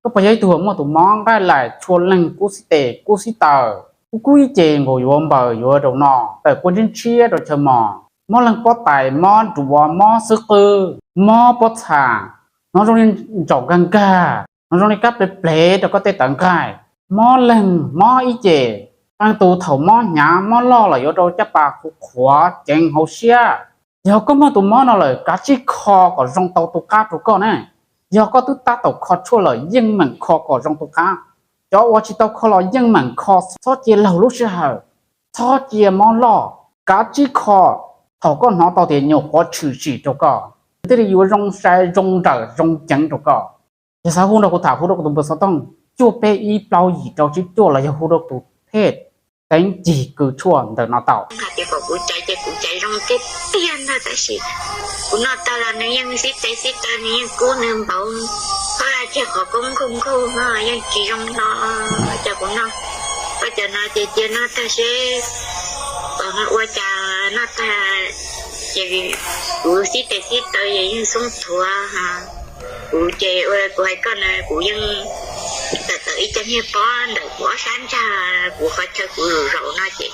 Koj puas yog ib tug uas muaj tus mob nqaij laim tshua leeg kub xib tes kub xib taw, kub kub ib ce nkaus yuav npaws yuav rau no, tawm kua ntshiab ntshiab rau chaw mos, mob leeg pob tais, mob duav, mob xub qwb, mob pob txha, hnov zoo li ntsaum nkag nkag, hnov zoo li kab plev plev rau koj tej tawv nqaij, mob leeg mob ib ce, qee tus thaum mob hnyav mob loj los yuav rau caj pas qhuav qhuav ceev hauv siab. Yog koj muaj tus mob no lawm kav tsij kho kom zoo tau tus qab rau koj ne. Yog koj twb tab tom kho tshuaj lawm yeej meem kho kom zoo tus qab. Cov uas tsis tau kho los yeej meem kho, txhob cia laug lub sij hawm, txhob cia mob loj, kav tsij kho. Thaum koj hnov tau tias nyuam qhuav tshwm sim rau koj, nws thiaj li yuav zoo sai zoo nrawm zoo ceev rau koj. Yog xav hu nrog kuv tham hu rau kuv tus npawb xov tooj cuaj peb ib plaub yim rau tsib cuaj los yog hu rau tus phej teev cig kws tshuaj ntawm no tau. Hais tias kom kuv caiv ces kuv caiv zoo tiag tiag ntag, tab sis kuv noj tag los nws yeej sib tes sib taw, nws yeej kub nws npaum, ho hais tias qhov koob nkaug nkaug no yeej tsis zoo no. Cas kuv noj, ua cas no ces cia noj tag seb kom ua cas noj tag ces kuv sib tes sib taw ces yeej xoob thuav. Kuv ces ua kuv hais koj na, kuv yeej tawm tawm ib co niag pob ntawm kuv ob sab ntsag, kuv qhov chaw kuv zaum zaum no ces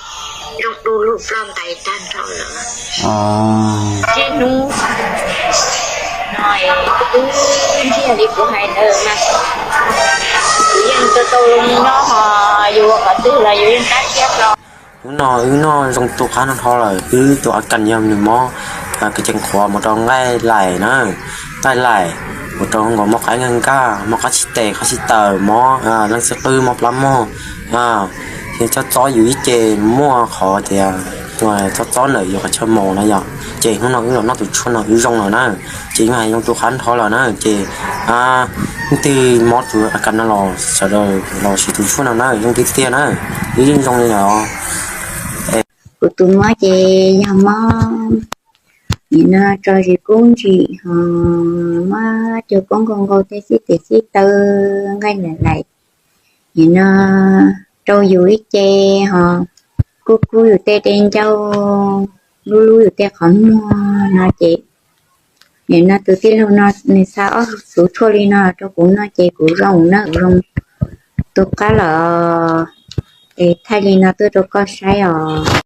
zoo du lug ploj ntais tag nrho lawm. Tib hnub no kuv twb ntsiag li kuv hais ntawd mas, kuv yeej tau tau zoo nyob ho, yus ua qhov twg los yus yeej tab siab hlo. Hnub no wb noj zoo tu qab no dhau lawm, wb tus a kas yog nws mob ceev qhuav mus rau nqaij laim na, nqaij laim, mus rau nkaus mob qaib nkag nkag, mob qab tsis tes qab tsis taw, mob leej xib qwb, mob plab mog. Ces txhob txob yus ib ce, muaj qhov tias txhob txob ntawm yus qhov chaw mos na yom. Ces hnub no wb los noj tus tshuaj no wb zoo lawm na, ces wb hais zoo tu qab dhau lawm na ces leej twg mob tus a kas no los sawv daws los siv tus tshuaj no na, zoo tiag tiag na, wb yeej zoo li lawm. Kuv tus mob ces yog mob nim no tso zis kub ntsim ho mob cua koob nkaug nkaug tej xib tes xib taw nqaij laim laim, nim no rau yus ib ce ho kub kub yus tej dej ncauj, lub lub yus tej qhov muag no ces nim no tus tij laug no nws xa ob xuv tshuaj li no rau kuv noj ces kuv zoo na, kuv zoo tu qab lawm. Es thaij li no tuaj rau koj saib os.